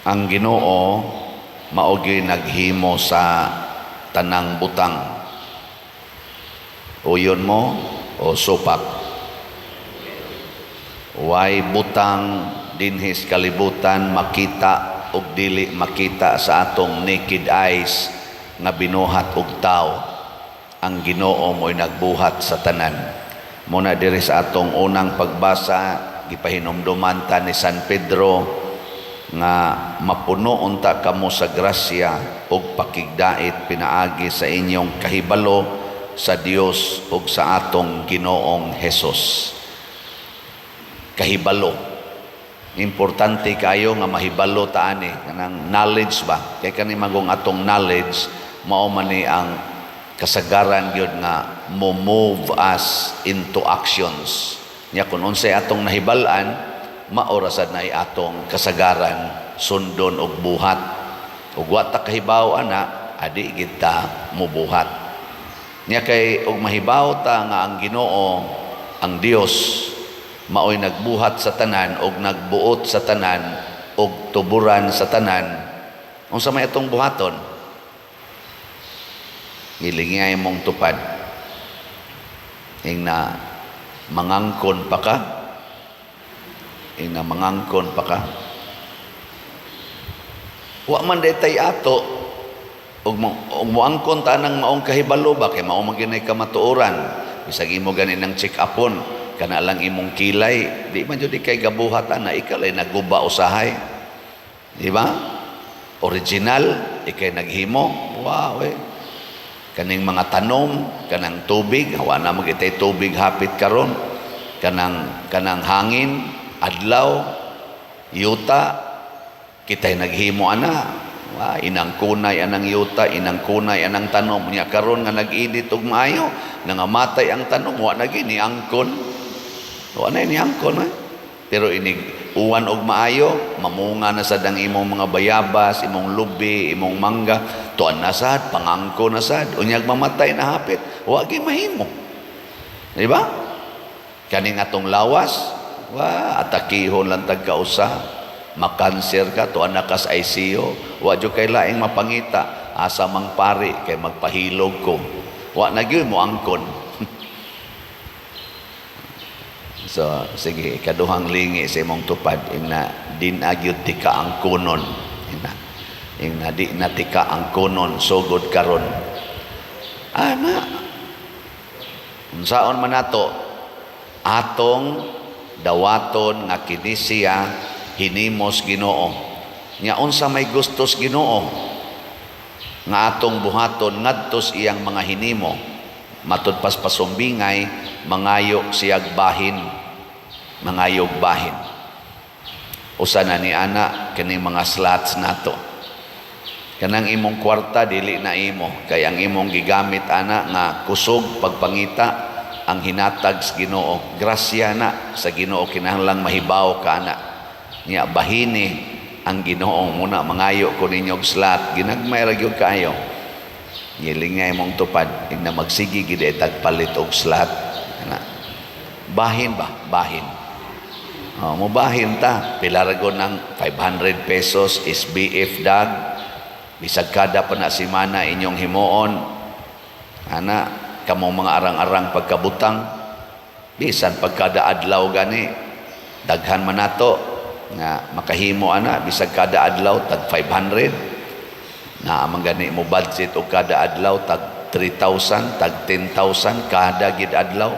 Ang Ginoo mao gyud naghimo sa tanang butang. Uyon mo o supak? Way butang dinhi sa kalibutan, makita ug dili makita sa atong naked eyes, nga binuhat og tao. Ang Ginoo mo'y nagbuhat sa tanan. Muna diri sa atong unang pagbasa, gipahinumduman ta ni San Pedro nga mapuno unta kamo sa grasya ug pakigdait pinaagi sa inyong kahibalo sa Dios ug sa atong Ginoong Hesus. Kahibalo. Importante kayo nga mahibalo ta ani, kanang knowledge ba? Kay kani magong atong knowledge, mao man ni ang kasagaran gyud nga mo move us into actions. Nya kung unsay atong nahibal-an, mao ra sad na atong kasagaran sundon og buhat. Ug wa ta kahibaw ana, adi gid ta mubuhat. Nya kay og mahibaw ta nga ang Ginoo, ang Dios, maoy nagbuhat sa tanan og nagbuot sa tanan og tuburan sa tanan, unsa may atong buhaton? Gilingay mong tupad. Ing na mangangkon pa ka, ing na mangangkon pa ka. Wa man day ato ug moangkon ta nang maong kahibalo ba, kay mao man gyud kamatuoran. Bisag imo gani nang check upon kana lang imong kilay, di man jud ikay gabuhat ana, ikaw lay naguba usahay, di ba? Original, ikay naghimo. Wow, eh, kaning mga tanom, kanang tubig, wa na man kitay tubig hapit karon, kanang hangin, adlaw, yuta, kitay naghimo ana. Wa inang kunay anang yuta, inang kunay anang tanom. Nya karon nga nag-init og maayo, nangamatay ang tanom, wa na gini angkon. Wa na ni angkon, eh. Pero inig uwan og maayo, mamunga na sad ang imong mga bayabas, imong lubi, imong mangga, tuan na sad, pangangko na sad, unyag mamatay na hapit, wa gi mahimo. Di ba? Kaning atong lawas, wa atakihon lang tag kausa, makanser ka, tuan na kas ICU, wa jud kay laing mapangita, asa mang pari kay magpahilog ko. Wa na gyud mo angkon. So, sige, ikaduhang lingi sa imong tupad, ing na din agyud ti ka angkonon. Ing na di na ti ka angkonon sugod karon. Ana. Unsaon man nato atong dawaton nga kini siya hinimos Ginoo? Nya unsa may gustos Ginoo nga atong buhaton ngadto sa iyang mga hinimo? Matud pas pasumbingay, mangayo siyag bahin, mangayog bahin. Usa na ni ana, kini mga slots nato. Kanang imong kwarta, dili na imo, kay ang imong gigamit ana nga kusog pagpangita ang hinatag sa Ginoo. Grasya na sa Ginoo, kinahanglang mahibaw ka ana. Nya bahini ang Ginoo. Muna mangayo ko ninyo og slot, ginagmay ra gyud kaayo. Ngilingay mong tupad, ing na magsige gid tag palit og slot ana. Bahin ba? Bahin. Oh, mubahin ta. Pila ra gud ng 500 pesos SBF dag. Bisag kada pa na semana inyong himuon. Ana, kamong mga arang-arang pagkabutang. Bisan pagkada adlaw gani. Daghan man nato nga makahimo ana, bisag kada adlaw tag 500 na man gani mo budget og kada adlaw tag 3,000, tag 10,000 kada gid adlaw.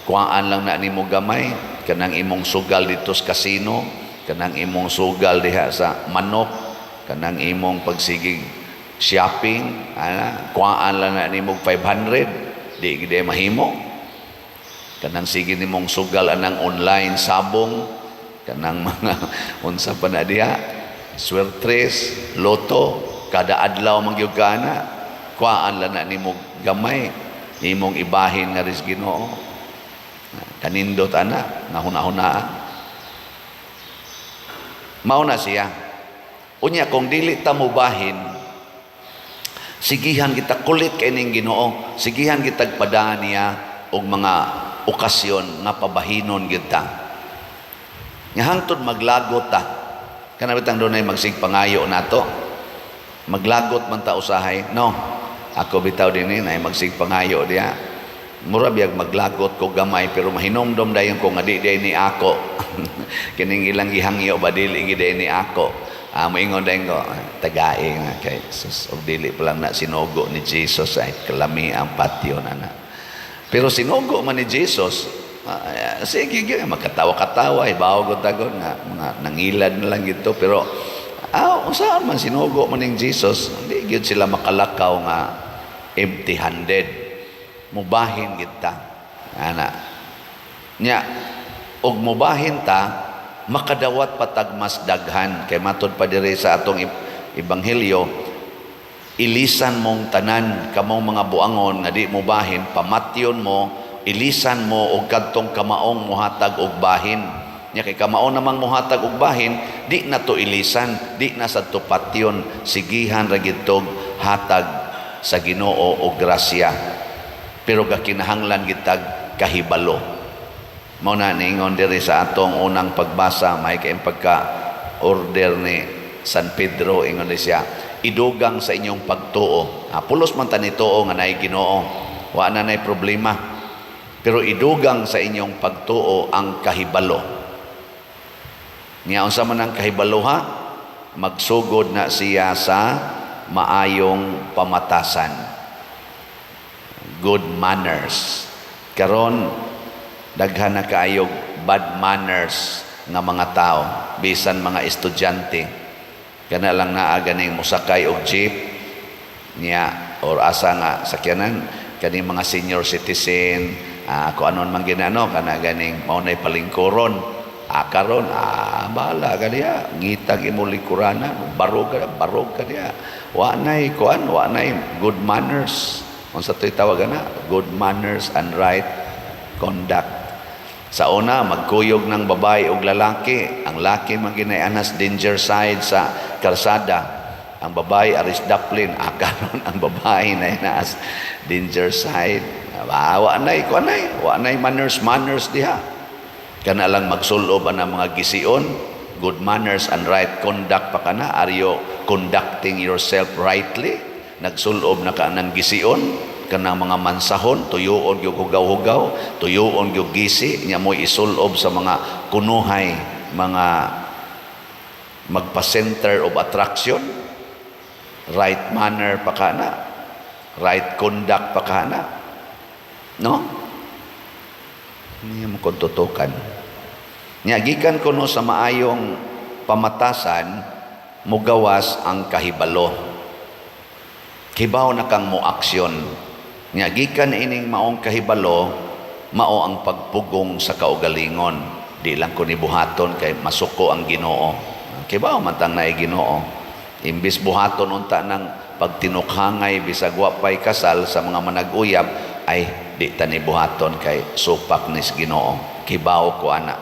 Kuhaan lang na nimo gamay kanang imong sugal dito sa casino, kanang imong sugal diha sa manok, kanang imong pagsigig shopping ana, kuhaan lang na nimo 500, di gid mahimo. Kanang sige nimong sugal anang online sabong, kanang mga unsa pa na diha, swertres, lotto, kada adlaw man gyud ka ana, kuhaan lang na nimo gamay, imong ibahin nga ris Ginoo. Kanindot ana nga huna-hunaan. Mao na siya. Unya kung dili ta mobahin, sigihan kita kulit kay ning Ginoo, sigihan kita padaan niya og mga okasyon nga pabahinon kita. Nga hangtod maglagot ta. Kana bitang dunay magsigpangayo nato. Maglagot man ta usahay, no? Ako bitaw dinhi nay magsigpangayo diha. Mura biyag maglagot ko gamay, pero mahinomdom dayon ko nga di diay ni ako. Kining ilang gihangyo ba, dili gid ni ako. Ah, moingon dayon ko, tagae nga kay sus, og dili pa lang na sinugo ni Jesus ay kalami ang patio na na. Pero sinugo man ni Jesus, sige, sige, magkatawa-katawa, ibaw ko tagon nga mga nangilad na lang gito, pero unsaon man, sinugo man ning Jesus, hindi gyud sila makalakaw nga empty-handed. Mubahin gid ta. Ana. Nya og mubahin ta, makadawat patag mas daghan kay matud pa diri sa atong ebanghelyo, ilisan mong tanan, kamong mga buangon nga di mo bahin, pamatyon mo, ilisan mo og kadtong kamaong muhatag og bahin. Nya kay kamao namang muhatag og bahin, di na to ilisan, di na sa to patyon, sigihan ra gid tog hatag sa Ginoo og grasya. Pero gakinahanglan gitag kahibalo. Mao na niingon diri sa atong unang pagbasa, may kay pagka order ni San Pedro, ingon ni siya, idugang sa inyong pagtuo. Ah, pulos man ta ni tuo nga naay Ginoo. Wa na nay problema. Pero idugang sa inyong pagtuo ang kahibalo. Nya unsa man ang kahibalo ha? Magsugod na siya sa maayong pamatasan. Good manners. Karon daghan na kaayog bad manners nga mga tao, bisan mga estudyante. Kana lang naa ganing mosakay og jeep niya or asa nga sakyanan, kaning mga senior citizen, kung anon man ginano kana ganing mao nay palingkuron. Karon, bahala ka diha, ngitag imo lingkurana, barog ka, barog ka diha. Wa nay kuan, wa nay good manners. Unsa to'y tawag ana? Good manners and right conduct. Sa una, magkuyog ng babae og lalaki. Ang laki man ginay anas danger side sa karsada. Ang babae aris daplin. Karon ang babae na naas danger side. Wa nay kuan nay, wa nay manners manners diha. Kana lang magsulob ang mga gision, good manners and right conduct pa kana. Are you conducting yourself rightly? Nagsulob na ka ng gision, kanang mga mansahon, tuyuon gyud hugaw-hugaw, tuyuon gyud gisi, nya mo'y isulob sa mga kunuhay, mga magpa-center of attraction, right manner pa kana, right conduct pa kana. No? Hindi mo kung tutukan. Nya gikan kuno sa maayong pamatasan, mugawas ang kahibalo. Kibaw na kang mo aksyon. Nya gikan ining maong kahibalo, mao ang pagpugong sa kaugalingon. Di lang ko ni buhaton kay masuko ang Ginoo. Kibaw man tang naay Ginoo. Imbis buhaton unta ng pagtinukhangay bisag wa pay kasal sa mga manag-uyab, ay di ta ni buhaton kay supak nis Ginoo. Kibaw ko ana.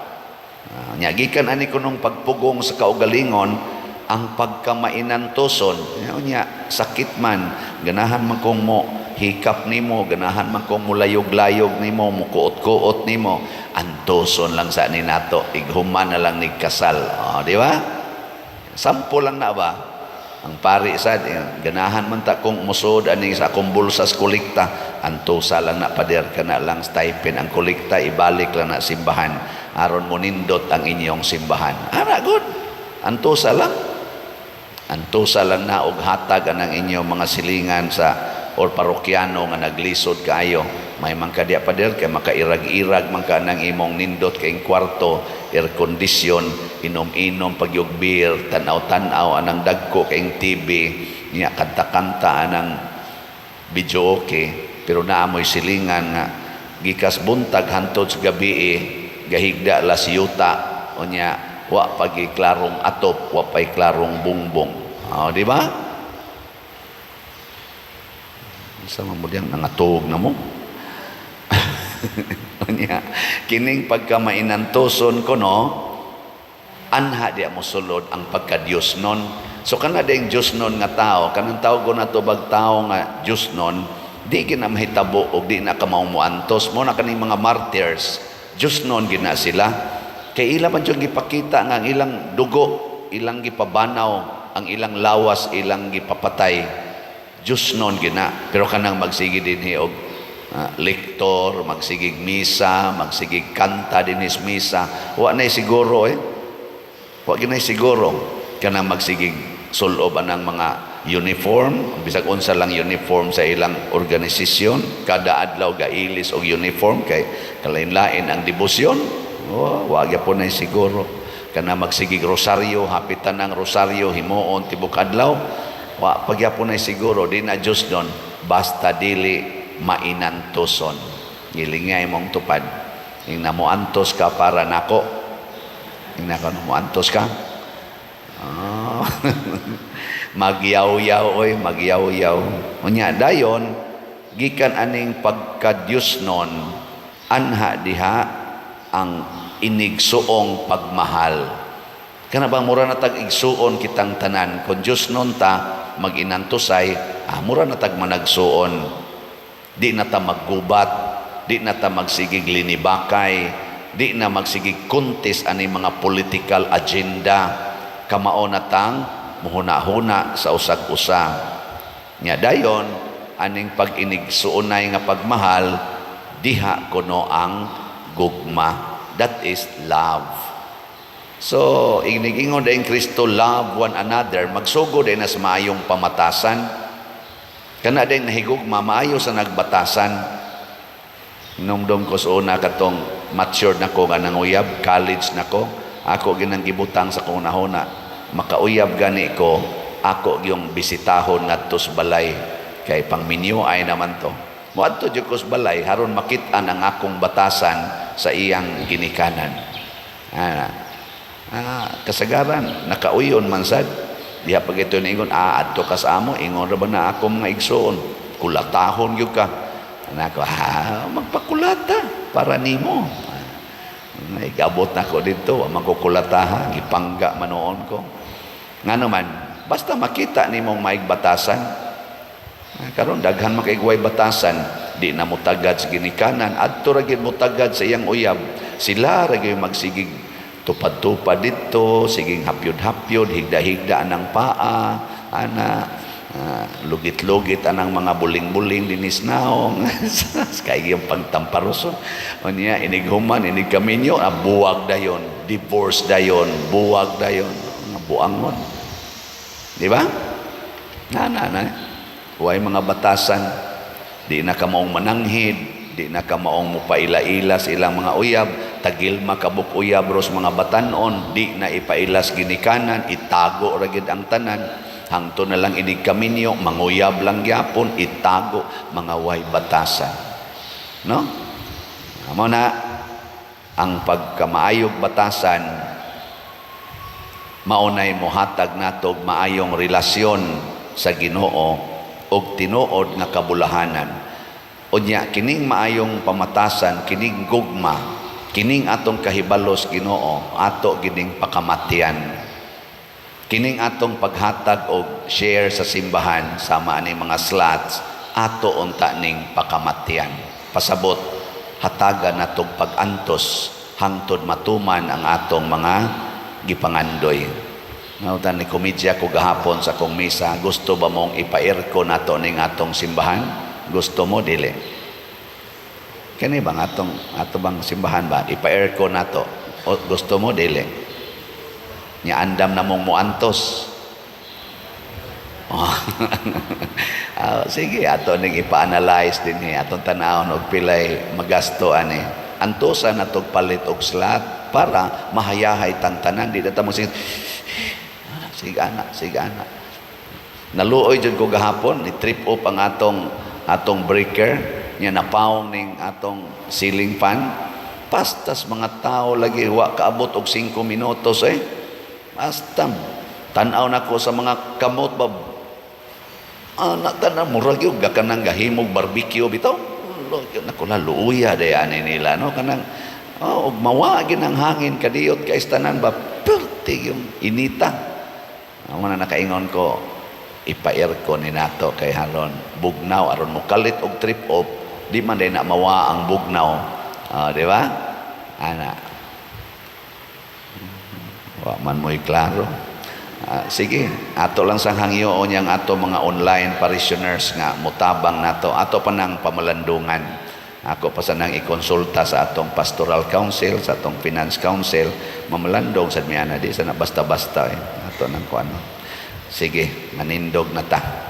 Nya gikan ani kunong pagpugong sa kaugalingon ang pagkamainantoson. Nya sakit man, ganahan man kong mo hikap nimo, ganahan man kong mulayog-layog nimo, mukuot-kuot nimo, antoson lang sa ni nato, ighuman na lang nigkasal. Oh, di ba? Sampo lang na ba? Ang pari sad, ganahan man ta kung musod ani sa akong bulsa sa kolekta, antosa lang na, pader, kana lang stipend ang kolekta, ibalik lang na simbahan aron mo nindot ang inyong simbahan. Ara good. Antosa lang. Antosa lang na og hatag anang inyong mga silingan sa or parokyano nga naglisod kaayo. May man ka diya, pader, kay makairag-irag man ka ng imong nindot kay kwarto, air condition, inom-inom pagyug beer, tan-aw-tan-aw anang dagko kay TV, niya kanta-kanta anang video, okay. Pero naamoy silingan nga gikas buntag hantod sa gabi, gahigda las yuta, unya wa pagi klarong atop, wa pay klarong bungbong. Oh, di ba? Sa mo diyang nangatog na mo. Unya, kining pagka mainantoson ko no, anha di mo sulod ang pagka Dios non. So kana ding Dios non nga tao, kanang tawag ko na to bag tao nga Dios non, di gina mahitabo og di na ka muantos mo na kaning mga martyrs. Dios non gina sila. Kay ila man jud gipakita nga ang ilang dugo ilang gipabanaw ang ilang lawas, ilang gipapatay. Diyosnon gina. Pero kanang magsige dinhi og lektor, magsigig misa, magsigig kanta dinhi sa misa, wa na siguro eh. Wa ginay siguro kanang magsigig sulob anang mga uniform, bisag unsa lang uniform sa ilang organisasyon, kada adlaw gailis og uniform kay kalain-lain ang debosyon. Oh, wa gyapon na siguro. Kana magsigig rosaryo, hapitan ang rosaryo himuon tibok adlaw, wa pagyapon na siguro. Di na Diyosnon basta dili mainantuson. Gilingay mong tupad. Ing namuantos ka para nako. Ing nako namuantos ka. Ah. Magyaw-yaw oy, magyaw-yaw. Unya dayon, gikan aning pagka-Diyosnon, anha diha ang inigsuong pagmahal. Kana bang mura na tag igsuon kitang tanan? Kung Diyosnon ta, mag-inantusay, mura na tag managsuon. Di na ta maggubat, di na ta magsigig linibakay, di na magsigig contest ani mga political agenda. Kamao na tang muhuna-huna sa usag-usa. Nya dayon, aning pag-inigsuonay nga pagmahal, diha kuno ang gugma. That is love. So, inigingon din Kristo, "Love one another," magsugod din na sa maayong pamatasan. Kana din nahigugma, maayo sa nagbatasan. Hinumdom ko sa una katong mature na ko nga nanguyab, college na ko, ako ginang gibutang sa kong nahuna. Makauyab gani ko, ako yung bisitahon ngadto sa balay kay pangminyo ay naman to. Moadto jud ko sa balay haron makit-an ang akong batasan sa iyang ginikanan. Kasagaran nakauyon man sad. Diha pag ito niingon, "Adto ka sa amo, ingon ra ba na ako mga igsoon, kulatahon gyud ka." Nako, magpakulata para nimo. Ay, gabot na ko dito, wa man ko kulataha, gipangga manoon ko. Nga naman, basta makita nimong maigbatasan. Karon daghan man kay batasan, di na mutagad sa ginikanan, adto ra gyud mutagad sa iyang uyab. Sila ra gyud magsigig tupad-tupad dito, siging hapyod-hapyod, higda-higda anang paa, ana, lugit-lugit anang mga buling-buling dinis naong kay yung pagtamparoson. Unya inig human, inig kaminyo, buwag dayon, divorce dayon, buwag dayon, mga buangon, di ba? Na na na way mga batasan, di na ka maong mananghid, di na ka maong mupaila-ila sa ilang mga uyab, tagilma kabuk uyab ros mga batanon, di na ipailas ginikanan, itago ra gid ang tanan. Hangto na lang inig kaminyo, manguyab lang gyapon, itago, mga way batasan. No? Amo na ang pagkamaayog batasan, maunay mohatag natog maayong relasyon sa Ginoo og tinuod nga kabulahanan. Unya kining maayong pamatasan, kining gugma, kining atong kahibalos Ginoo, ato gining pakamatian. Kining atong paghatag og share sa simbahan sama ani mga slots, ato unta ning pakamatian. Pasabot, hatagan natog pag-antos hangtod matuman ang atong mga gipangandoy. Nautan ni komedya ko gahapon sa kong misa, "Gusto ba mong ipa-aircon nato ning atong simbahan? Gusto mo, dili?" Kani bang atong ato bang simbahan ba ipa-aircon nato? O, gusto mo, dili? Nya andam na mong muantos. Oh. Sige, ato ning ipa-analyze din ni atong tanawon og pilay magasto ani. Antosan natog palit og slot para mahayahay tantanan, di na ta sige sige ana, sige ana. Naluoy jud ko gahapon, ni trip up ang atong atong breaker nya napawong ning atong ceiling fan. Pastas mga tao lagi, wa kaabot og 5 minutos eh. Basta tan-aw nako sa mga kamot ba, ana tanan murag yung kanang gahimog barbecue bitaw. Nako, la, luuya day ani nila, no? Kanang, oh, og mawa ang hangin kadiyot kay tanan ba, perti yung inita. Amo na nakaingon ko, ipa-aircon ni nato kay haron bugnaw, aron mokalit og trip off, di man day na mawa ang bugnaw. Di ba ana? Wa man mo'y klaro. Ah, sige, ato lang sang hangyoon yang ato mga online parishioners nga mutabang nato. Ato pa nang pamalandungan. Ako pa sa nang ikonsulta sa atong pastoral council, sa atong finance council, mamalandong sad mi ana, di sana basta-basta eh. Ato nang kuano. Sige, manindog na ta.